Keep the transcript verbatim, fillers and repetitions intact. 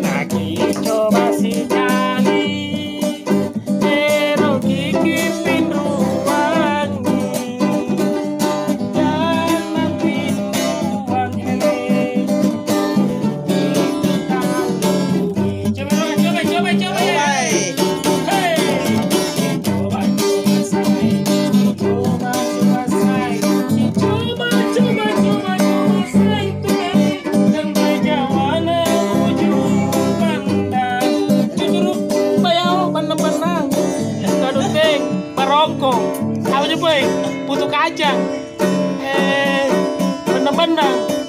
Nakicoba sikali, eroki kipinruangi, jangang pinruang ele. Coba, coba, coba, coba, coba, ya. Hei. Coba, coba, sai. Coba, coba, sai. Coba, coba, coba, coba, sai. Cucuru, bayao, bannang-bannang. Kaduteng, barongko. Apa je, boy? Putu kacang. Eh, bannang-bannang.